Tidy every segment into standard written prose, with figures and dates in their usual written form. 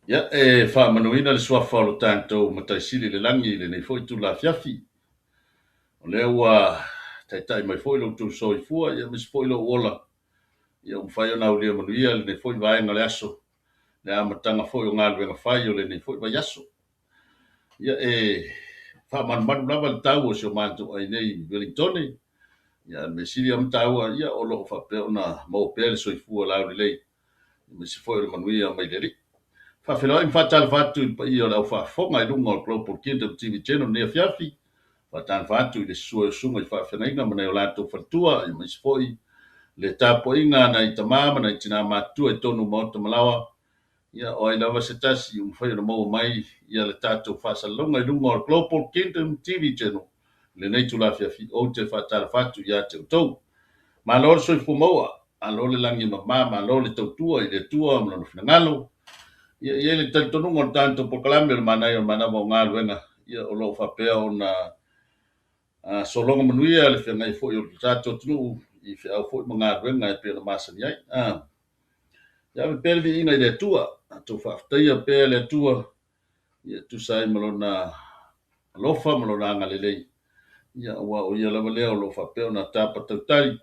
Ia, e faamanuina le suafa o lo tatou Matai Sili i le lagi i lenei foi itula afiafi. O lea ua taitai mai foi lo outou soifua, ia aemaise foi lou ola, ia ua mafai ona aulia manuia lenei foi vaega o le aso, le amataga foi o galuega fai o lenei foi vaiaso. Ia, e faamalumalu lava le tau o si o matou ai nei i Wellingtone, ia a o le mea sili lava ma taua, ia o lo o faapea ona maua pea le soifua laulelei, aemaise foi o le manuia mai le Alii. Faafeiloai ma faatalofa atu i le paia o le au faafofoga i luga o le Global Kingdom TV Channel i lenei afiafi. Faatalofa atu i le susu ai o susuga i faafeagaiga ma nai o latou faletua, aemaise foi le tapuaiga a nai tama ma nai tina matutua i totonu o maota ma laoa. Ia, o ai lava se tasi ua mafai ona maua mai ia le tatou faasalalauga i luga o le Global Kingdom TV Channel i lenei itula afiafi, ou te faatalofa atu ia te outou. Malo le soifua maua, malo le lagi e mama, malo le tautua i le Atua ma Lona finagalo. Ia, e i ai le talitonuga o le tatou polokalame o le manaia o le manava o galuega, ia o lo o faapea ona sologa manuia le feagai foi o le tatou atunuu i feau foi ma galuega e pei ona masani ai. Ia ave pea le viiga i le Atua, tatou faafetaia pea le Atua, ia e tusa ai ma Lona alofa ma Lona agalelei, ia aua o Ia lava lea o lo o faapea ona tapa tautali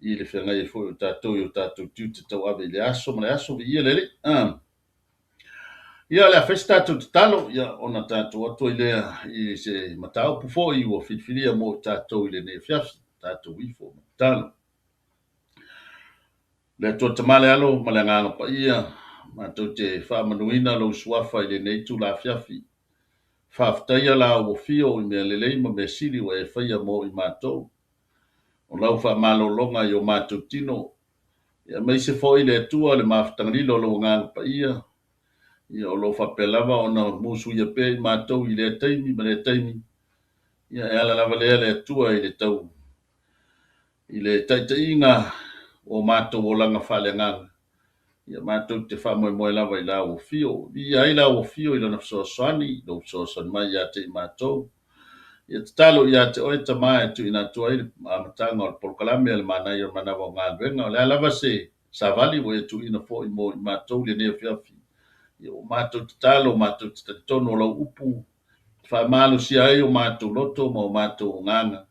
i le feagai ai foi o tatou i o tatou tiute tauave i le aso ma le aso. Viia le Alii. Ia, o le a fai se tatou tatalo, ia, ona tatou atu ai lea i se mataupu foi ua filifilia mo i tatou i lenei afiafi. Tatou ifo ma tatalo. Le Atua Tama le Alo ma le Agaga Paia, matou te faamanuina lou suafa i lenei itula afiafi. Faafetaia la ou afio i mea lelei ma mea sili ua e faia mo i matou. O lau faamalologa i o matou tino, ia aemaise foi le Atua le mafutagalilo o lou Agaga Paia, ia o lo o faapea lava ona musuia pea i matou i lea taimi ma lea taimi, ia e ala lava lea le Atua i le tau i le taitaiga o matou olaga faaleagaga, ia matou te faamoemoe lava i la ua fio. Viia ai la ua fio i lona fesoasoani, lou fesoasoani mai ia te i matou. Ia tatalo ia te oe Tama e tuuina atu ai le amataga o le polokalame a le manaia o le manava o galuega. O le a lava se savali ua e tuuina foi mo i matou i lenei afiafi. Ia ua matou tatalo, matou te talitonu o lau upu e faamalosia ai o matou loto ma o matou agaga,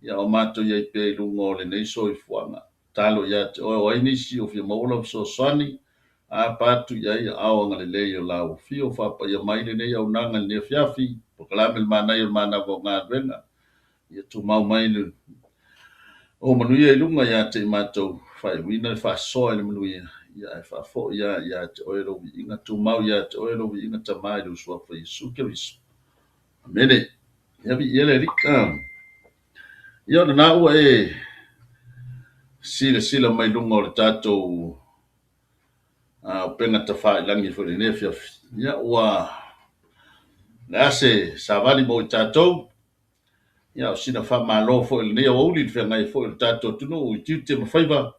ia o matou i ai pea i luga o lenei soifuaga. Tatalo ia te oe o ai nisi o fia maua lau fesoasoani, apa atu i ai aao agalelei o la ua fio, faapaia mai lenei auaunaga i lenei afiafi, polokalame le manaia o le manava o galuega, ia tumau mai le o manuia i luga ia te i matou, faaiuina le faasoa i le manuia, ia ae faafoi lava ia te oe lou viiga, tumau ia te oe lou viiga Tama i lou suafa Iesu Keriso. Amene. Ia viia le Alii. Ia o lena ua e silasila mai luga o le tatou upega tafailagi foi i lenei afiafi. Ia ua le a se savali mo i tatou, ia o sina faamalo foi i lenei aoauli i le feagai foi o le tatou atunuu i tiute ma faiva,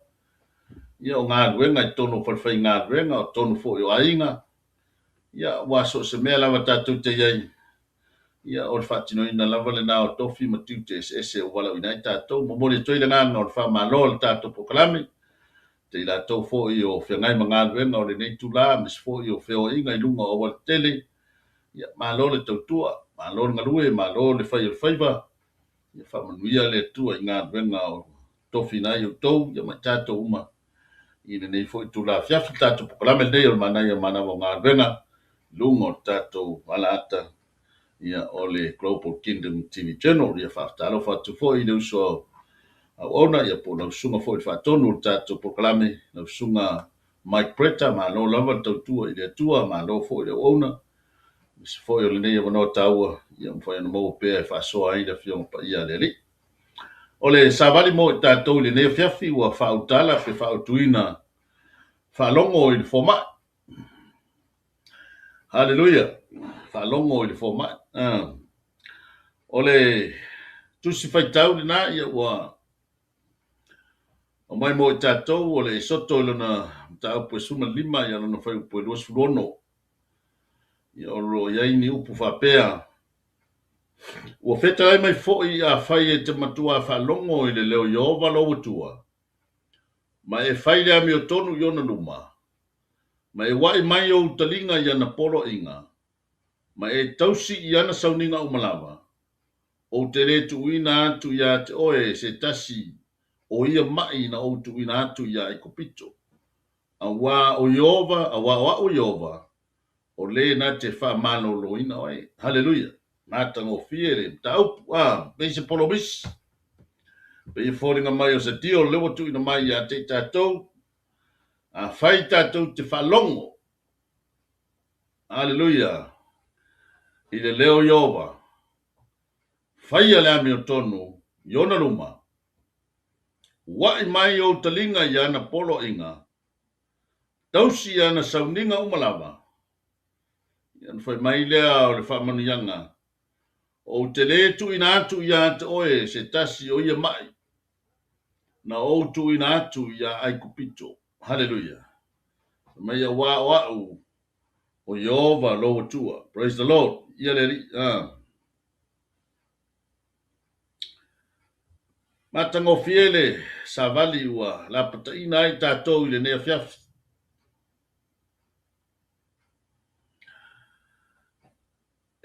ia o galuega i totonu o falefaigaluega, o totonu foi o aiga, ia ua so o se mea lava tatou te i ai, ia o le faatinoina lava lena o tofi ma tiute eseese ua valaauina ai tatou. Momoli atu ai le agaga o le faamalo i le tatou polokalame, te i latou foi o feagai ma galuega o lenei itula, aemaise foi o feoaiga i luga o aualatele, ia malo le tautua, malo le galue, malo le fai o le faiva, ia faamanuia le Atua i galuega o tofiina ai outou, ia ma i tatou uma i lenei foi itula afiafi. Le tatou polokalame lenei o le manaia o manava o galuega i luga o le tatou alaata, ia o le Global Kingdom TV Channel. Ia faafetalofa atu foi i le uso auauna, ia po o lau susuga foi i le faatonu o le tatou polokalame, lau susuga Mike Bretta, malo lava le tautua i le Atua, malo foi i le auauna, aemaise foi o lenei avanoa taua, ia mafai ona maua pea e faasoa ai le Afioga Paia a le Alii. O le savali mo i tatou i lenei afiafi ua faautala pe faautuina faalogo i le fomai. Haleluia! Faalogo i le fomai. O le tusi faitau lena, ia ua aumai mo i tatou o le Esoto i lona mataupu e 15, ia lona fuaiupu e 26. Ia o lo o i ai ni upu faapea, Ua fetalai mai foi afai e te matua faalogo i le leo o Ieova lou Atua, ma e fai le amiotonu i ona luma, Ma e ua'i mai ou taliga i ana poloaiga, ma e tausi i ana sauniga uma lava, ou te lē tuuina atu iā te oe se tasi o ia maʻi na ou tuuina atu iā Aikupito. Auā o Ieova, auā o a'u Ieova, o lē na te faamalōlōina oe. Haleluia! Matagofie le mataupu, a, pei se polomisi, pei e foliga mai o se deal lea ua tuuina mai iā te i tatou, afai tatou te faalogo, haleluia, i le leo o Ieova, faia le amiotonu i ona luma, ua'i mai ou taliga i ana poloaiga, tausi i ana sauniga uma lava, ona fai mai lea o le faamanuiaga, Ou te lē tuuina atu iā te oe se tasi o ia maʻi na ou tuuina atu iā Aikupito. Haleluia! Fai mai, Auā o a'u o Ieova lou Atua. Praise the Lord! Ia le Alii. Ah. Matagofie le savali ua lapataiina ai tatou i lenei afiafi.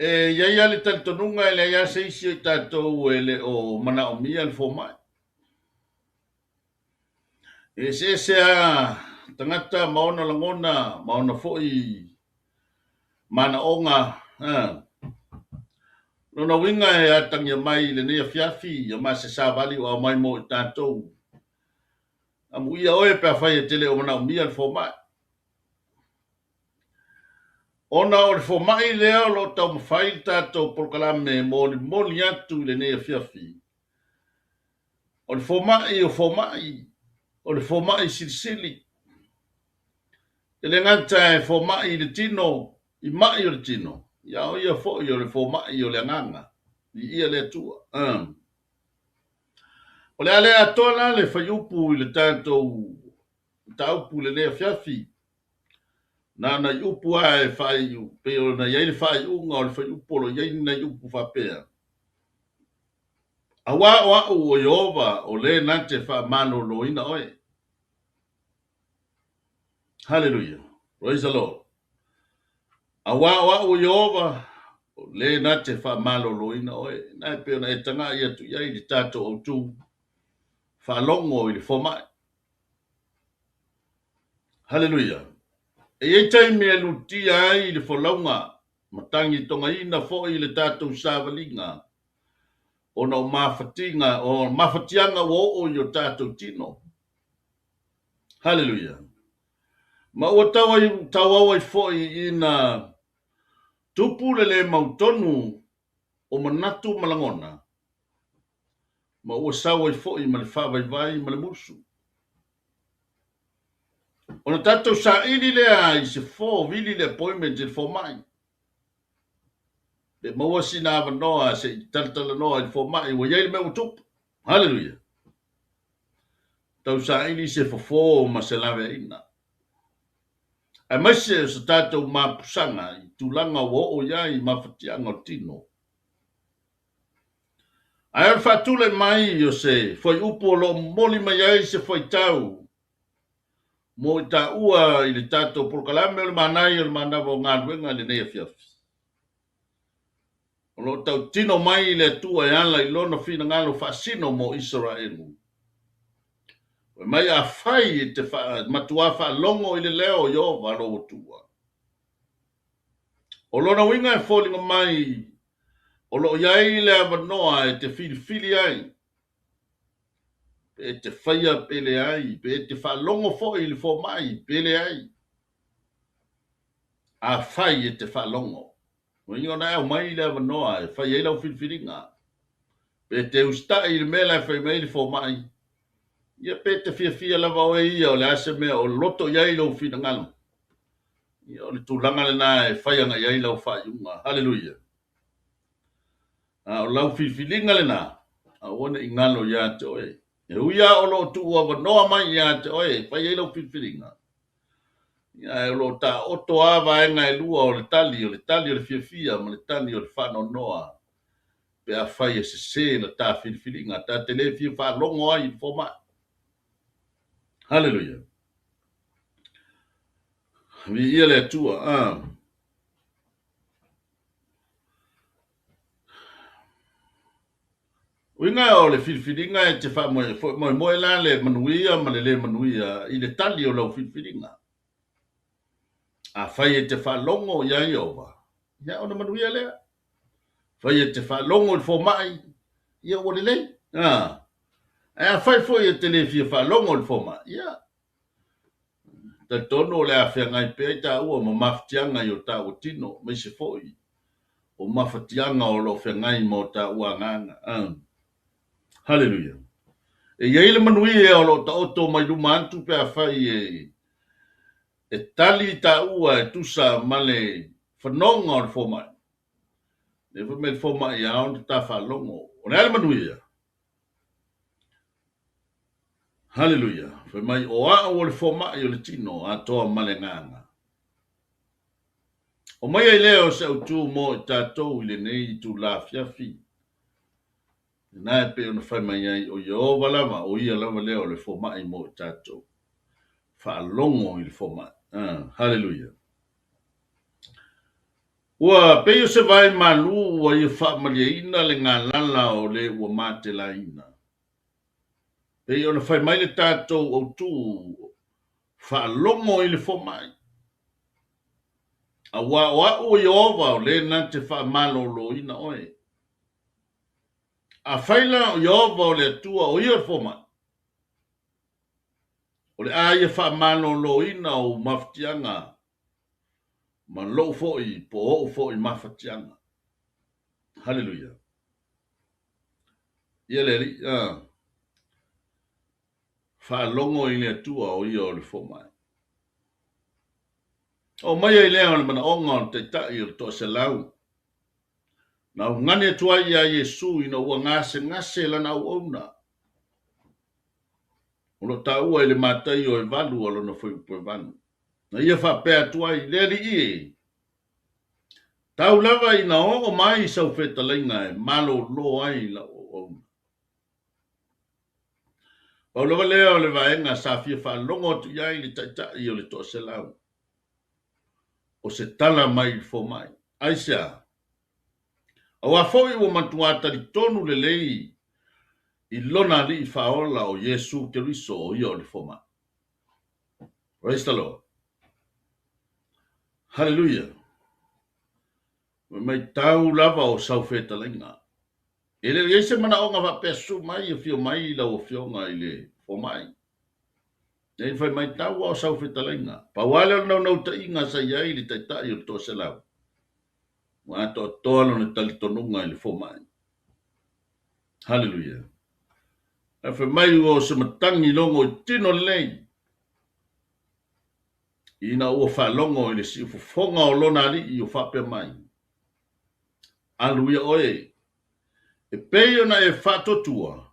E i ai lava le talitonuga e leai lava se isi o i tatou e le o manaomia le fomai. E eseese lava tagata ma ona lagona ma ona foi manaoga. Lona uiga e atagia mai i lenei afiafi ia ma se savali ua aumai mo i tatou. Amuia oe pe afai e te le o manaomia le fomai. Ona o le fomai lea o lo o taumafai le tatou polokalame e molimoli atu i lenei afiafi, o le fomai o fomai, o le fomai silisili. E le gata e fomai i le tino, i mai o le tino, ia o ia foi o le fomai o le agaga. Viia le Atua. O le a le atoa la le fuaiupu i le tatou mataupu i lenei afiafi, Na o nai upu lava e faaiu, pei ona i ai le faaiuga o le fuaiupu o lo o i ai ni nai upu faapea, Auā o a'u o Ieova o lē na te faamalōlōina oe. Haleluia! Praise the Lord! Auā o a'u o Ieova o lē na te faamalōlōina oe. Na e pei ona e taga'i atu i ai le tatou autū faalogo i le fomai. Haleluia! E i ai taimi e lutia ai le folauga ma tagitogaina foi le tatou savaliga ona o mafatiga, o mafatiaga ua oo i o tatou tino. Haleluia! Ma ua tauau ai foi ina tupu le le mautonu o manatu ma lagona, ma ua sau ai foi ma le faavaivai ma le musu. Ona tatou saili lea i se fofo, vili le appointment i le fomai, pe maua sina avanoa se i talatalanoa i le fomai ua i ai le mea ua tupu. Haleluia! Tau saili se fofo ma se laveaiina, aemaise o se tatou mapusaga i tulaga ua oo i ai mafatiaga o le tino. Ae o le faatulai mai o se fuaiupu o lo o momoli mai ai se fuaitau mo i taua i le tatou polokalame o le Manaia o le Manava o Galuega i lenei afiafi. O lo o tautino mai le Atua e ala i Lona finagalo faasino mo Isaraelu. Fai mai, Afai e te matuā faalogo i le leo o Ieova lou Atua. O lona uiga e foliga mai o lo o i ai le avanoa e te filifili ai, pe e te faia pe leai, pe e te faalogo foi i le fomai pe leai. Afai e te faalogo, uiga ona e aumai le avanoa e fai ai lau filifiliga. Pe e te usitai i le mea la e fai mai ai le fomai, ia pe e te fiafia lava oe ia o le a se mea o loto i ai lou finagalo. Ia, o le tulaga lena e fai agai ai lau faaiuga. Haleluia! A o lau filifiliga lena, aua ne i galo iā te oe. E ui lava o lo o tuuavanoa mai iā te oe e fai ai lau filifiliga, ia, ae o lo o taoto lava vaega e lua o le tali, o le tali o le fiafia ma le tali o le faanoanoa pe afai e sese la ta filifiliga, ta te le fia faalogo ai i le fomai. Haleluia! Viia le Atua. A. Uiga o le filifiliga e te faamoemoe la le manuia ma le lē manuia i le tali o lau filifiliga. Afai e te faalogo iā Ieova, ia ona manuia lea. Fai e te faalogo i le fomai, ia ua lelei. A. Ae afai foi e te le fia faalogo i le fomai, ia talitonu o le a feagai pea i taua ma mafatiaga i o taua tino, aemaise foi o mafatiaga o lo o feagai ma o taua agaga. A. Haleluia. E i ai le manuia o lo o taoto mai luma atu pe afai e e tali i taua e tusa ma le fanoga o le fomai. Lea fai mai le fomai e ao ona ta faalogo. O le a le manuia? Haleluia. Fai mai o au o le fomai o le tino atoa ma le agaga. Omai ai lea o se autū mo i tatou i lenei itulā afiafi. Lena e pei ona fai mai ai, o Ieova lava, o ia lava lea o le fomai mo i tatou. Faalogo i le fomai. Ah, haleluia. Ua pei o se vai malū ua ia faamalieina le galala o le ua matelaina. Pei ona fai mai le tatou autū, Faalogo i le fomai. Auā o au o Ieova o le na te faamalōlōina oe. Afai la o Ieova o le Atua o ia o le fomai, o le a ia faamalōlōina ou mafatiaga ma lou foi po o ou foi mafatiaga. Haleluia. Ia le Alii, a. Faalogo i le Atua o ia o le fomai. Oo mai ai lea o le manaoga o le Taitai o le toaselau, na augani atu ai iā Iesu ina ua gasegase lana auauna. O lo o taua i le Mataio e valu a lona fuaiupu e valu. Na ia faapea atu ai, Le Alii e, tau lava ina oo mai sau fetalaiga e malōlō ai lau auauna. Pau lava lea o le vaega sa fia faalogo atu i ai le Taitai o le toaselau, o se tala mai i le fomai. Aisea? Auā foi ua matuā talitonu lelei i lona Alii Faaola o Iesu Keriso o ia o le fomai. Praise the Lord. Haleluia. Fai mai tau lava o sau fetalaiga. E le o i ai se manaoga faapea susu mai afio mai lau afioga i le fomai. Nei fai mai tau lava o sau fetalaiga. Pau lava lea o le naunautaiga sa i ai le taitai o le toaselau, ua atoatoa lona talitonuga i le fomai. Haleluia. Ae fai mai ua o se matagi logo i tino lelei ina ua faalogo i le siufofoga o lona alii o faapea mai, Alu ia oe, e pei ona e faatuatua,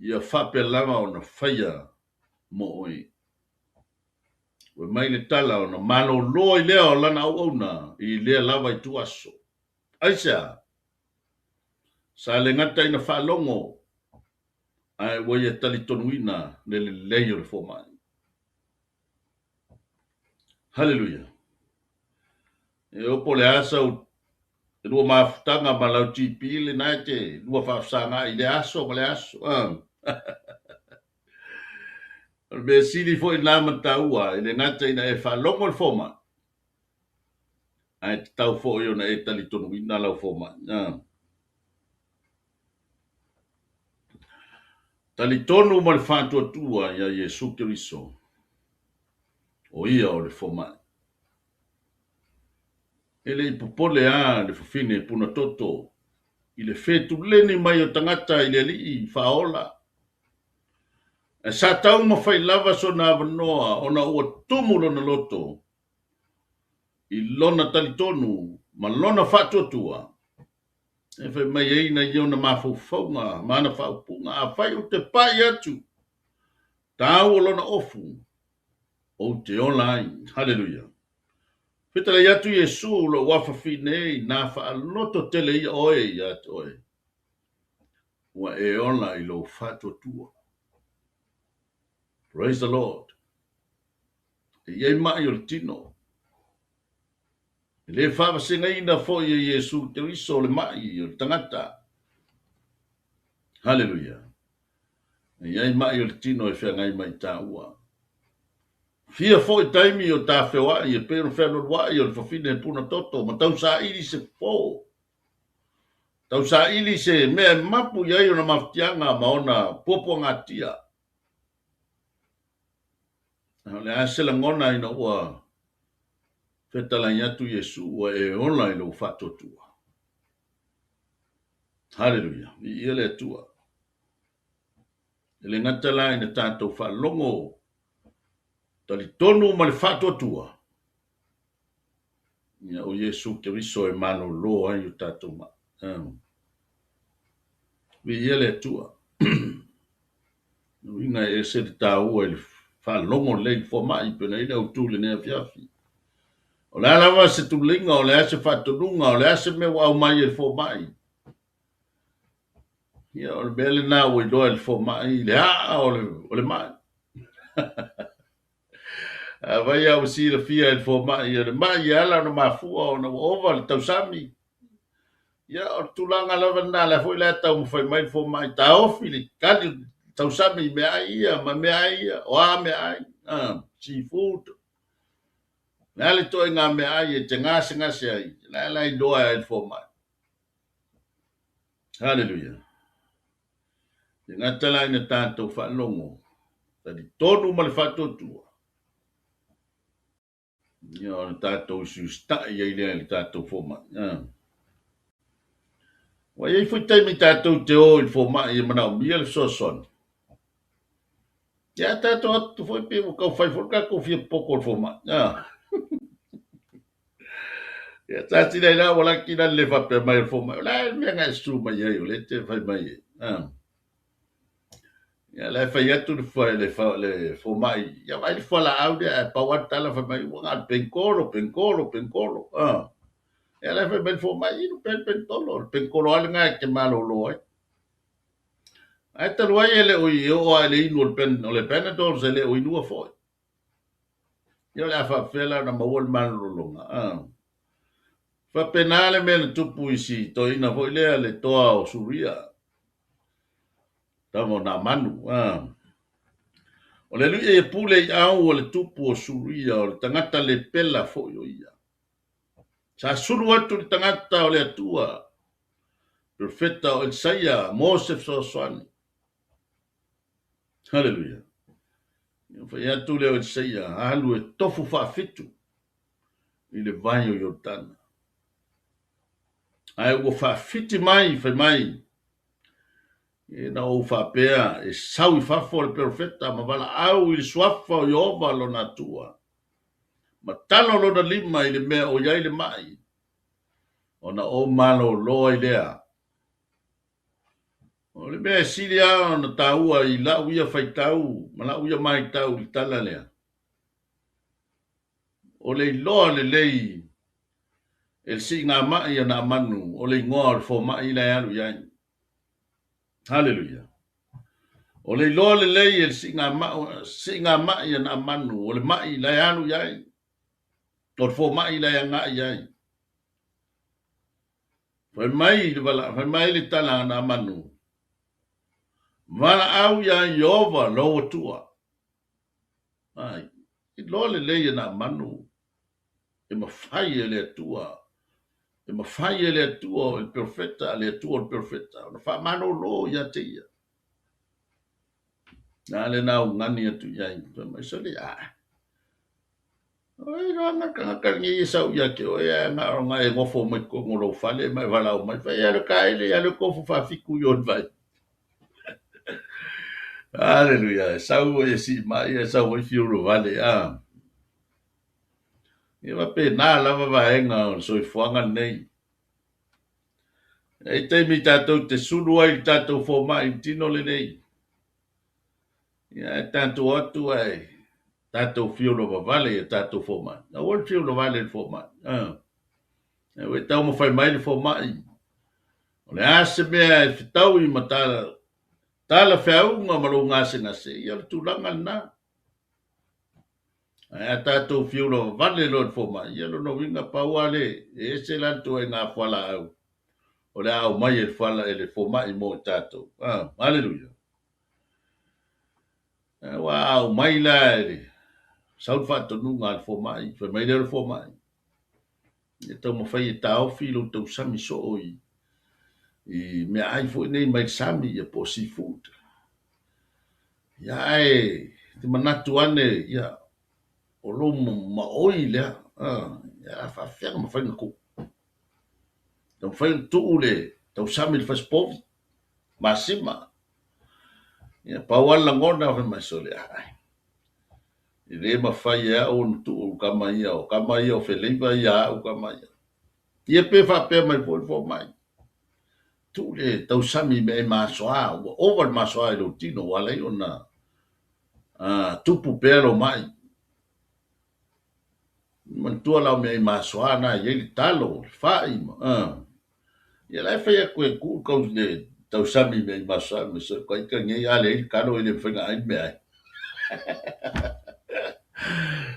ia faapea lava ona faia mo oe. Fai mai le tala ona malōlō ai lea o lana auauna i lea lava ituaso. Aisea? Sa le gata ina faalogo, ae ua ia talitonuina le lelei o le fomai. Haleluia! E o po o le a sau lua mafutaga ma lau GP lena e te lua faafesagai i lea aso ma lea aso. O le mea sili foi lena ma taua, e le gata ina e faalogo i le fomai, ae tatau foi ona e talitonuina lau fomai. Talitonu ma le faatuatua iā Iesu Keriso, o ia o le fomai. E le i popole a le fafine punatoto i le fetuleni mai o tagata i le Alii faaola. Ae sa taumafai lava sona avanoa ona ua tumu lona loto i lona talitonu ma lona faatuatua e fai mai ai na i ona mafaufauga ma ana faaupuga, Afai ou te pai atu, tau o lona ofu, ou te ola ai. Haleluia! Fetalai atu Iesu, lou afafine, na faaloto tele ia oe ia te oe, ua e ola i lou faatuatua. Praise the Lord. E i ai ma'i o le tino. E le faavasegaina foi e Iesu Keriso le ma'i o le tagata. Haleluia! E i ai ma'i o le tino e feagai ma i tāua. Fia foi taimi o ta feoai e pei ona fealualuai o le fafine puna toto ma tausaili se fofo, tausaili se mea e mapu i ai ona mafatiaga ma ona puapuagatia. A o le a se lagona ina ua fetalai atu Iesu ua e ola i lou faatuatua? Haleluia! Viia le Atua. E le gata la ina tatou faalogo talitonu ma le faatuatua, ia o Iesu Keriso e malolo ai o tatou mai. Viia le Atua. Uiga e ese le taua i le faalogo lelei i le foamai pei ona i ai le autu i lenei afiafi. O le a lava se tuleiga, o le a se faatonuga, o le a se mea ua aumai e le fomai, ia o le mea lena ua iloa e le fomai le aa o le, o le mai. Afai lava ua silafia e le fomai o le mai e ala ona mafua ona ua ova le tausami, ia o le tulaga lava lena, o lea foi la e taumafai mai le fomai taofi le kali tausami i meaai ia ma meaai ia, o a meaai, seafood, le a le ituaiga meaai e te gasegase ai, o la la iloa ai e le fomai. Haleluia. E gata la ina tatou faalogo, talitonu ma le faatuatua, ia ona tatou usiusitai ai lea i le tatou fomai. Ua i ai foi taimi tatou te o i le fomai e manaomia le fesoasoani. Ia tatou atu foi pe ua tau fai foi le tatou fia popoto i le fomai. Ia tasi la ua laki la le faapea mai o le fomai. O le a le mea na e susu mai ai o lea e te fai mai ai. Ia la e fai atu le le fomai, ia vaai le fualaau lea, ae pau lava le tala fai mai ua na o le penkolo, penkolo, penkolo. Ia la e fai mai le fomai, inu pea le penkolo, o le penkolo lava lena e te malolo ai. Ae talu ai e le o i oo lava i le inu o le pen, o le Panadol e le o inua foi. Ia o le a faapefea la ona maua le malolologa. Faapena le mea na tupu i si toeaina foi lea le toa o Suria. Tama o Naamanu. O le alii e pule i au o le tupu o Suria, o le tagata lepela foi o ia. Sa sulu atu le tagata o le Atua, profeta o Elisaia, mo se fesoasoani. Haleluia. Ia fai atu lea o Elisaia, alu e tofu faafitu i le vai o Ioritana. Ae ua faafiti mai, fai mai, e na ou faapea e sau i fafo le perofeta ma valaau i le suafa o Ieova lona Atua, ma talo lona lima i le mea o i ai le mai, ona ou malolo ai lea. O le mea e sili lava ona taua i lau ia faitau ma lau ia matau i le tala lea, o le iloa lelei e le siigamai a Naamanu o le igoa o le fomai la e alu i ai. Haleluia. O le iloa lelei e le siigamai a Naamanu o le mai la e alu i ai, o le fomai la e agai i ai. Fai mai le vala, fai mai le tala a Naamanu, valaau iā Ieova lou Atua. Ai, iloa lelei e Naamanu e mafai e le Atua, e mafai e le Atua o le perofeta, le Atua o le perofeta, ona faamalolo ia te ia. Na le na augani atu i ai, fai mai, sole, a, Oi loa na tagata lenei e sau ia te oe ae na o na e nofo mai totonu o lou fale ma e valaau mai, fai alu e taele, alu e tofu faafitu i o i le vai. Aleluia, e sau e sii mai, e sau ai fiulu vale, a. Ia faapena lava vaega o le soifuaga lenei. E i ai taimi tatou te sulu ai i le tatou fomai i le tino lenei. Ia, ae tatou atu ae tatou fiu vale i a tatou fomai. Aua le fiu vale i le fomai. E ua taumafai mai le fomai. O le a se mea e fetaui ma talafeauga ma lou gasegase, ia o le tulaga lena. Ae a tatou fiu lavavale loa i le fomai, ia lona uiga pau lava le e ese la le ituaiga fualaau o le a aumai e le fuala e le fomai mo i tatou. Ah, aleluia. Aua a aumai la e le sau le faatonuga a le fomai, fai mai lea o le fomai, ia taumafai e taofi lou tausami soo i i meaai foi nei mai le sami ia po o seafood. Ia ae te manatu ane, ia, o lou maoi lea, ia a faafefea ona mafai ona tuu? Taumafai ona tuu le tausami i le fasipovi, masima. Ia pau lava le lagona fai mai, sole, ai, e le mafai e au ona tuu kama ia, o kama ia o feleiva ia a au kama ia. Ia pe faapea mai foi le fomai, tuu le tausami i meaai masoa, ua ova le masoa i lou tino ua ala ai ona tupu pea lou mai. Manatua la o meaai masoa na e i ai le talo, le fai ma Ia la e fai atu e tuu le tausami i meaai masoa, ma so ka ita nei a leai le talo e le mafai ona ai le meaai.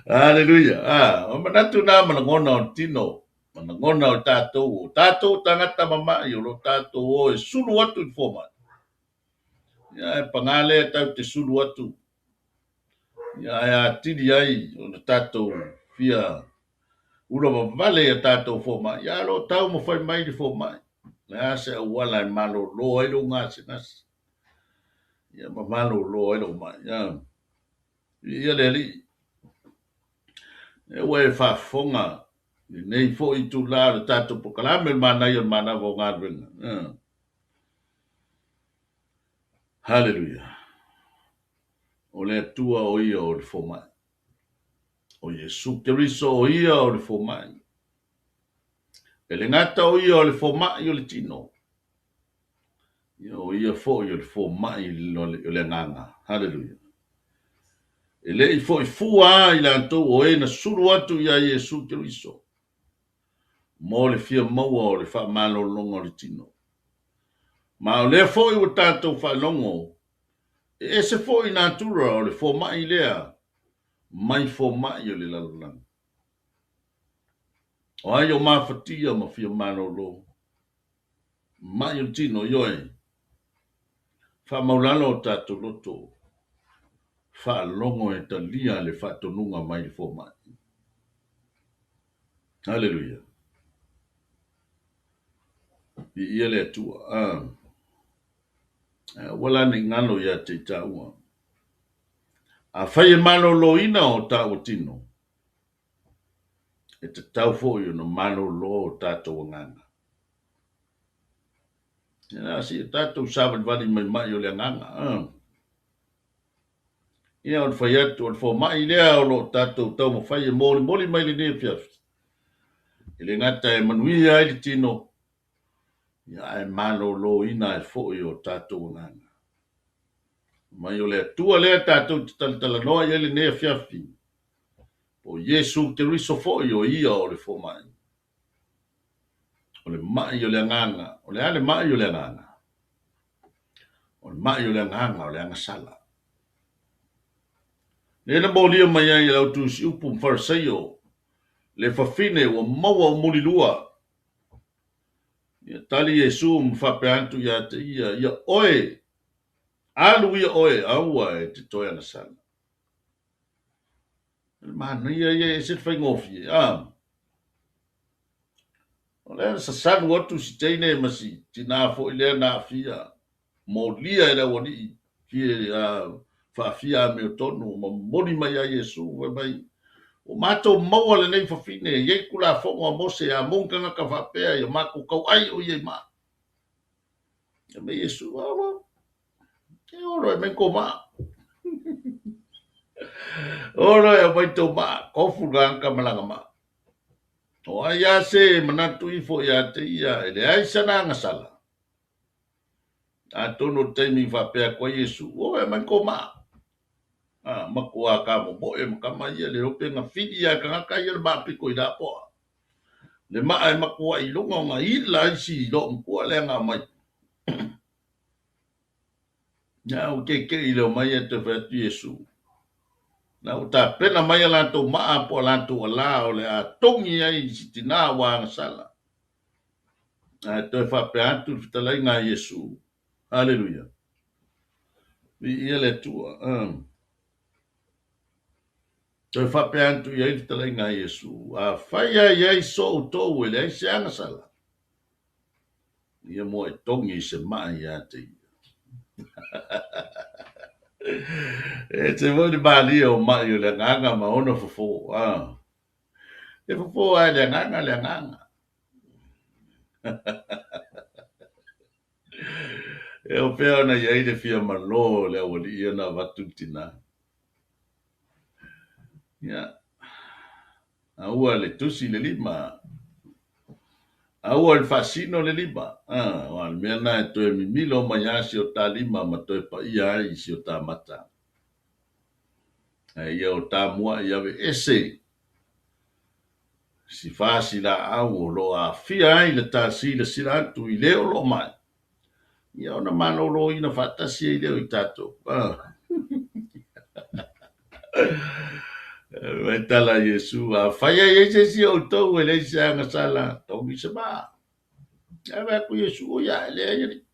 Aleluia. Ah, o manatu na ma lagona o le tino, ma lagona o tatou, o tatou tagata mama'i o lo o tatou o e sulu atu i le fomai. Ia ae paga lea tatou te sulu atu, ia ae atili ai ona tatou fia ula vavale i a tatou fomai, ia ae o lo o taumafai mai le fomai. O le a se auala e malolo ai lou gasegase, ia ma malolo ai lou mai. Ia, viia le Alii. E ua e faafofoga i lenei foi itula o le tatou polokalame o le manaia o le manava o galuega. Ia. Haleluia. O le Atua o ia o le fomai. O Iesu Keriso o ia o le fomai. E le gata o ia o le fomai o le tino, ia o ia foi o le fomai o le agaga. Haleluia. E le i foi fua lava i latou o e na sulu atu iā Iesu Keriso mo le fia maua o le faamalologa o le tino. Ma o lea foi ua tatou faalogo, e ese foi natura o le fomai lea mai fomai o le lalolagi. O ai o mafatia ma fia malolo? Mai o le tino, ioe. Faamaulalo o tatou loto, faalogo e talia le faatonuga mai le fomai. Haleluia. Viia le Atua. Ah. Aua la ne i galo ia te i taua. Afai e maloloina o taua tino, e tatau foi ona malolo o tatou agaga. Ia, seia tatou savalivali mai mai o le agaga. Ah. Ia, o le fai atu, o le fomai lea o lo o tatou taumafai e molimoli mai lenei afiafi. E le gata e manuia ai le tino, ia ae maloloina ai foi o tatou agaga. Mai o le Atua lea tatou te talatalanoa i ai lenei afiafi, o Iesu Keriso foi o ia o le fomai. O le mai o le agaga, o le a le mai o le agaga? O le mai o le agaga o le agasala. Lea na molia mai ai e le au tusiupu ma Fariseio le fafine ua maua o mulilua. Ia tali Iesu ma faapea atu ia te ia, ia oe, alu ia oe, aua e te toe agasala. O le manaia ia e ese le faigofie. Ah. O lea na sasalu atu si teine ma si tinā foi lea na aafia, molia e le aualii, fia faafia amiotonu, ma momoli mai ia Iesu, fai mai, Ua matou maua lenei fafine, e i ai Tulafono a Mose, a moni tagata faapea, ia matou tauai o ia i maa. Fai mai Iesu, Olo, e olo e aumai tou maa. Olo e aumai tou maa, tofu le tagata ma lana maa. O ai lava se e manatu ifo ia te ia e leai sana agasala, atonu o le taimi i faapea atu ai Iesu, O e aumai tou maa. A, matua kamomoe ma kama ia, le iloa pe na fili lava e tagata ia le maa pito i lapoa. Le maa e matuai iloga ona ila ai si loomatua lea na aumai. Ia, ua keke'i i le omai ae toe fai atu Iesu. Na ua tapena mai a latou maa po o a latou alā o le a togi ai i si tinā ua agasala. Ae toe faapea atu le fetalaiga a Iesu. Haleluia. Viia le Atua. Toe faapea atu i ai le fetalaiga a Iesu, Afai lava e i ai so outou e leai se agasala, ia muai togi i se maa ia te ia. E ese foi le malie o mai o le agaga ma ona fofo. E fofo lava e le agaga le agaga. E o fea ona i ai le fia malo o le aualii ia na avatu le tinā. Ia, aua le tusi le lima, aua le faasino le lima. Aua o le mea lena e toe mimilo mai lava si o ta lima ma toe paia ai si o ta mata. Ae ia o ta muai aveese si fasilaau o lo o aafia ai le ta silasila atu i le o lo o mai, ia ona maloloina faatasi ai lea o i tatou. Mai tala a Iesu, afai e i ai se isi o outou e leai se agasala, togi se maa. Ae vaai atu Iesu, oi ae, leai alii.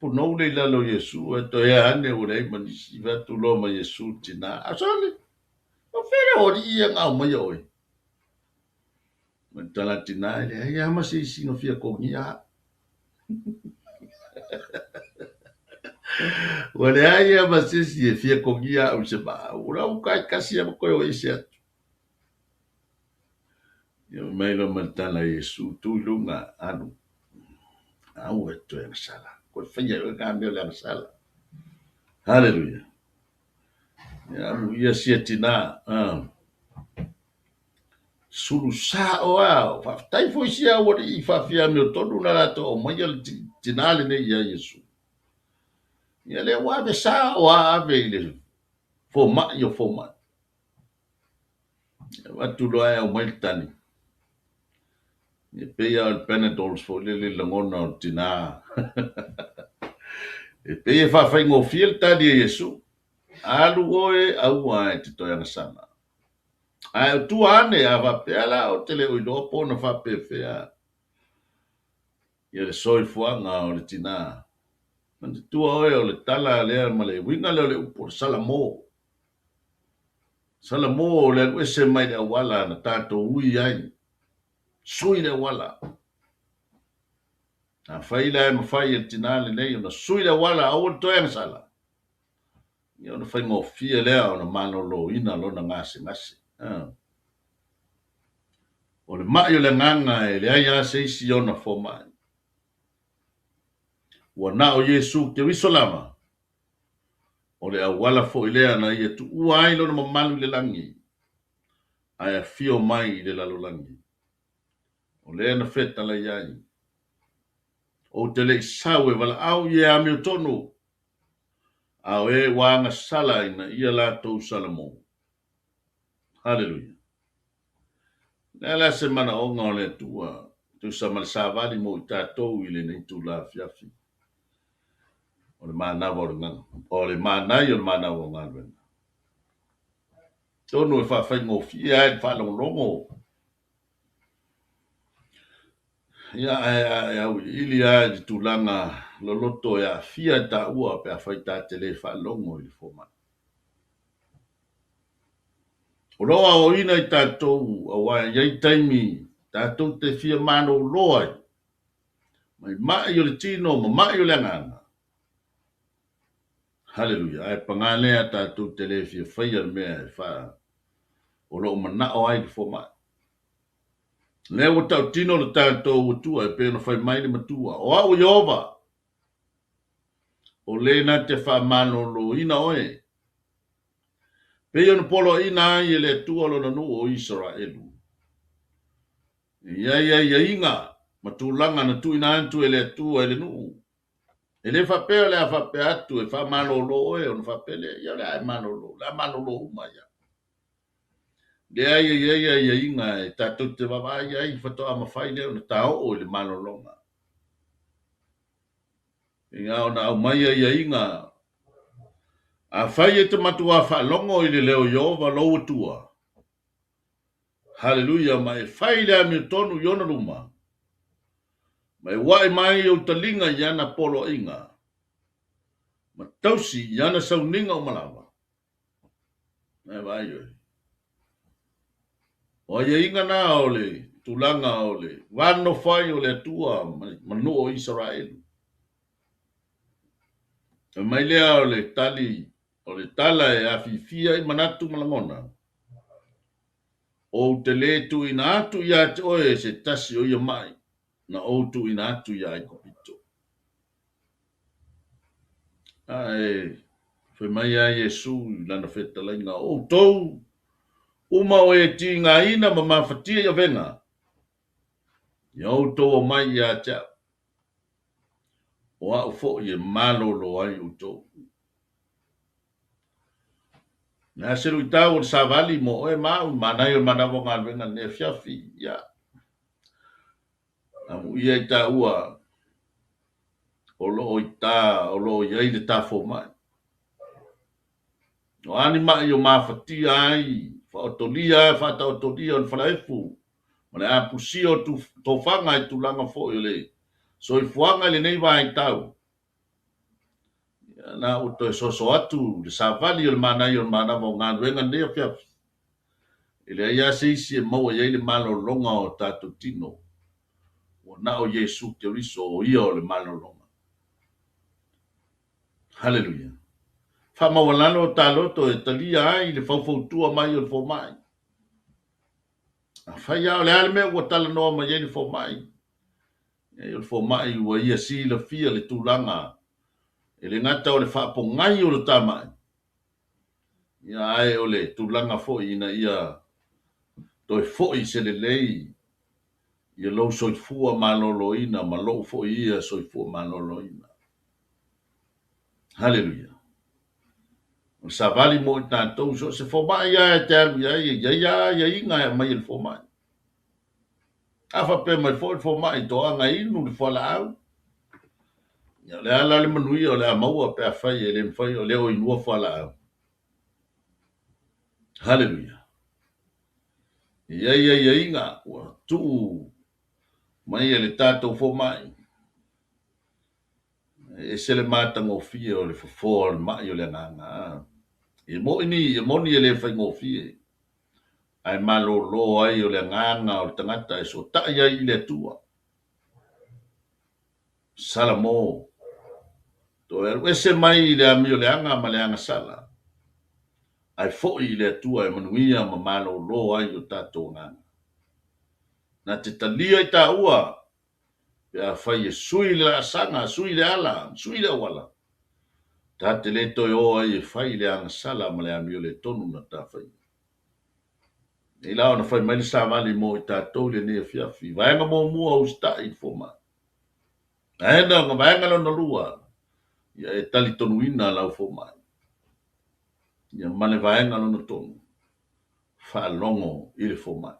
Punou le i lalo o Iesu, ae toe ea ane ua leai ma nisi, fai atu loa ma Iesu i le tina, A sole, o fea le aualii ia na aumaia oe? Ma le tala a le tina, e leai lava ma se isi na fia togia au. Ua leai lava ma se isi e fia togia au i se maa. Ua lau taitasi lava ma toe o ese atu. Ia fai mai loa ma le tala a Iesu, Tu i luga, alu, aua e toe agasala. Toe faia e oe na mea o le agasala. Haleluia. Ia amuia sia tinā. Sulu sao lava. Faafetai foi sia aualii i faafiamiotonu na latou aumaia le tinā lenei ia Iesu. Ia lea ua ave sao lava ave i le fomai o fomai. E avatu loa ae aumai le tali. E pei lava o le Panadols foi lele i le lagona o le tinā. E pei e faafaigofie le tali a Iesu. Alu oe, aua e te toe agasala. Ae o tua ane, a faapea la ou te le o iloa po na faapefea ia le soifuaga o le tinā. Manatua oe o le tala lea ma le uiga lea o le upu o le Salamo. Salamo o le alu ese mai le auala na tatou ui ai. Sui le auala. Afai la e mafai e le tinā lenei ona sui le auala aua le toe agasala, ia ona faigofie lea ona maloloina lona gasegase. O le mai o le agaga e leai lava se isi ona fomai. Ua na o Iesu Keriso lava, o le auala foi lea na ia tuua ai lona mamalu i le lagi, ae afio mai i le lalolagi. O lea na fetalai ai, Ou te le i sau e valaau i e amiotonu, a o e ua agasala ina ia latou salamo. Haleluia! O le a la se manaoga o le Atua e tusa ma le savali mo i tatou i lenei itula afiafi o le manava o le, o le manaia o le manava o galuega? Atonu e faafaigofie lava i le faalogologo, ia, ae a e auiliili lava i le tulaga loloto e aafia e taua pe afai ta te le faalogo i le fomai. O lo o aoaoina i tatou aua e i ai taimi tatou te fia malolo ai mai mai o le tino ma mai o le agaga. Haleluia! Ae paga lea tatou te le fia faia le mea e fa o lo o manao ai le fomai. Lea ua tautino le tatou Atua e pei ona fai mai le Matua, O au o Ieova, o le na te faamaloloina oe. Pei ona poloaiina ai e le Atua lona nuu o Isaraelu. E i ai aiaiga ma tulaga na tuuina atu e le Atua i le nuu. E le faapea o le a faapea atu e faamalolo oe ona faapea lea, ia o le a e malolo, o le a malolo uma ai lava. Leai, e i ai aiaiga e tatou te vaavaai ai faatoa mafai lea ona taoo i le malologa. E pei lava ona aumai aiaiga Afai e te matuā faalogo i le leo o Ieova lou Atua, Haleluia, ma e fai le amiotonu i ona luma, ma e uaʻe mai ou taliga i ana poloaiga, ma tausi i ana sauniga uma lava. E vaai oe. O aiaiga na o le tulaga o le va nonofo ai o le Atua ma nuu o Isaraelu. Fai mai lea o le tali o le tala e afiafia ai manatu ma lagona. Ou te lē tuuina atu ia te oe se tasi o ia maʻi na ou tuuina atu iā Aikupito. Ae fai mai lava Iesu i lana fetalaiga, O outou uma o e tigaina ma mafatia i avega, ia outou omai ia te au, o au foi e malōlō ai outou. O le a se luitau o le savali mo oe ma au i manaia o le manava o galuega i lenei afiafi? Ia, amuia i taua o lo o i ta, o lo o i ai le ta fomai. O a ni maʻi o mafatia ai, faotolia, faataotolia o le falaefu ma le apusia o tofaga i tulaga foi o le soifuaga i lenei vaitau, Ia, na ua toe soso atu le savali o le manaia o le manava o galuega i lenei afiafi. E leai lava se isi e maua i ai le malologa o tatou tino, ua na o Iesu Keriso o Ia o le malologa. Haleluia! Faamaualalo o ta loto e talia ai le faufautua mai o le fomai. Afai lava o le a le mea ua talanoa mai ai le fomai, e o le fomai ua ia silafia le tulaga e le gata o le faapogai o le ta maʻi, ia ae o le tulaga foi ina ia toe foi se lelei ia lou soifua maloloina ma lou foi ia soifua maloloina. Haleluia! O le savali mo i tatou, so o se fomai lava e te alu i ai, e i ai lava aiaiga e aumai e le fomai. A faapea mai foi le fomai toaga e inu le fualaau, ia o le a la le manuia o le a maua pe afai e le mafai o le o inua fualaau? Haleluia! E i ai aiaiga ua tuu mai e le tatou fomai. E ese le matagofie o le fofoa o le maʻi o le agaga. E moni, e moni e le faigofie, ae malōlō ai o le agaga o le tagata e sootaʻi ai i le Atua. Salamo, toe alu ese mai i le amio leaga ma le agasala, ae foʻi i le Atua e manuia ma malōlō ai o tatou agaga. Na te talia i taua Pe afai e sui le laasaga, sui le ala, sui le auala, ta te le toe o ai e fai le agasala ma le amioletonu na ta faia. Nei la ona fai mai le savali mo i tatou i lenei afiafi. Vaega muamua, usitai i le fomai. Vaega lona lua, ia e talitonuina lau fomai. Ia ma le vaega lona tolu, faalogo i le fomai.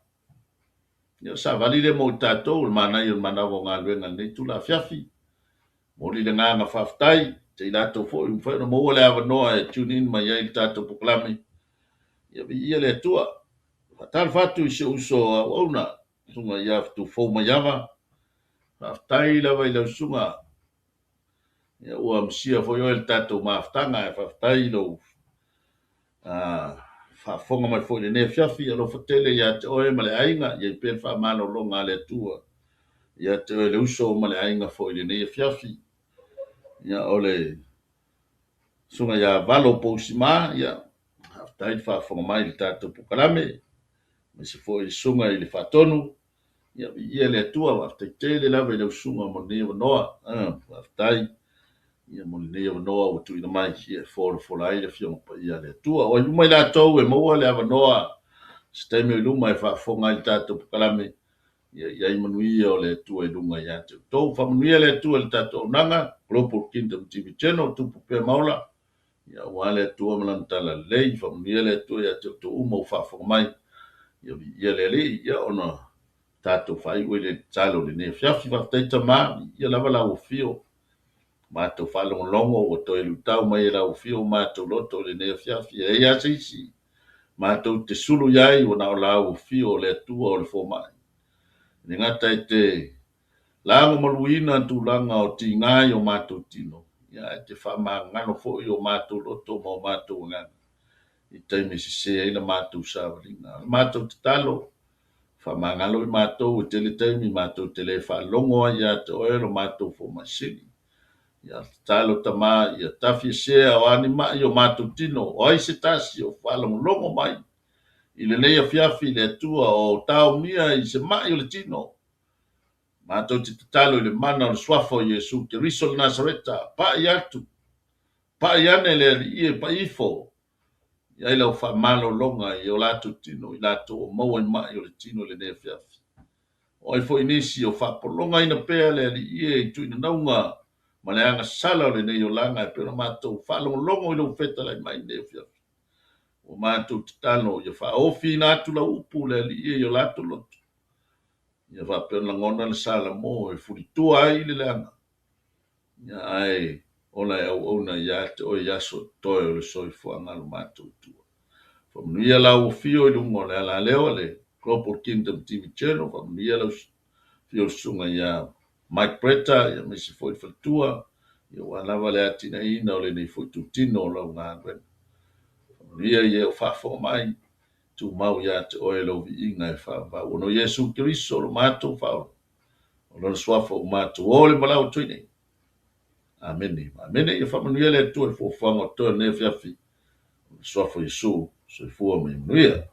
Ia o le savali lea mo i tatou, o le manaia o le manava o galuega i lenei itula afiafi. Momoli le agaga faafetai ia i latou foi ua mafai ona maua le avanoa e tune in mai ai i le tatou polokalame. Ia viia le Atua. Faatalofa atu i si ou uso auauna, susuga ia Fetufou Maiava. Faafetai lava i lau susuga. Ia ua misia foi oe i le tatou mafutaga ae faafetai i lou faafofoga mai foi i lenei afiafi. Alofa tele ia te oe ma le aiga, ia i ai pea le faamalologa a le Atua ia te oe le uso ma le aiga foi i lenei afiafi. Ia o le susuga ia Valo Pousima, ia faafetai le faafofoga mai i le tatou polokalame, aemaise foi le susuga i le Faatonu. Ia, viia le Atua, faafetai tele lava i lau susuga mo lenei avanoa. Faafetai ia mo lenei avanoa ua tuuina mai ia e folafola ai le Afioga Paia a le Atua. O ai uma i latou e maua le avanoa se taimi o i luma e faafofoga ai i le tatou polokalame, ia i ai manuia o le Atua i luga ia te outou. Faamanuia le Atua i le tatou auaunaga, Global Kingdom TV Channel, tupu pea ma ola, ia aua le Atua ma Lana talalelei. Faamanuia le Atua ia te outou uma ua faafofoga mai, ia viia le Alii, ia ona tatou faaiu ai lea i le tatalo i lenei afiafi. Faafetai Tama, viia lava lau afio. Matou faalogologo ua toe luitau mai e lau Afio o matou loto i lenei afiafi. E leai lava se isi matou te sulu i ai ua na o lau Afio o le Atua o le fomai. E le gata e te lagomaluina tulaga o tiga i o matou tino, ia ae te faamagalo foi o matou loto ma o matou agaga i taimi e sese ai la matou savaliga. O le matou tatalo, faamagalo i matou e tele taimi matou te le faalogo ai ia te oe lo matou fomai sili. Ia tatalo Tama ia tafiesea o a ni ma'i o matou tino, o ai se tasi o faalogologo mai i lenei afiafi i le Atua o taomia i se ma'i o le tino. Matou te tatalo i le mana o le suafa o Iesu Keriso o le Nasareta, pa'i atu, pa'i ane le Alii e pa'i ifo i ai lau faamalologa i o latou tino, i latou o maua i ma'i o le tino i lenei afiafi. O ai foi nisi o faapologaina pea le Alii e i tuinanauga ma le agasala o lenei olaga e pei ona matou faalogologo i lou fetalai mai i lenei afiafi. Ua matou tatalo ia faaofiina atu lau upu le Alii e i o latou loto. Ia faapea ona lagona le salamo e fulitua ai le leaga. Ia ae ola e auauna ia te oe i aso totoe o le soifuaga o lo matou Atua. Faamanuia lau afio i luga o le alaleo a le Global Kingdom TV Channel. Faamanuia lau afio o le susuga ia Mike Bretta, ia aemaise foi le faletua, ia aua lava le atinaeina o lenei foi itutino o lau galuega. Faamanuia i e o faafofoga mai, tumau ia te oe lou viiga e faavavau. Ona o Iesu Keriso lo matou Faaola, o lona suafa ua matou o le valaau atu ai nei. Amene. Amene. Ia faamanuia le Atua i fuafuaga o totoe o lenei afiafi. O le suafa o Iesu, soifua ma ia manuia.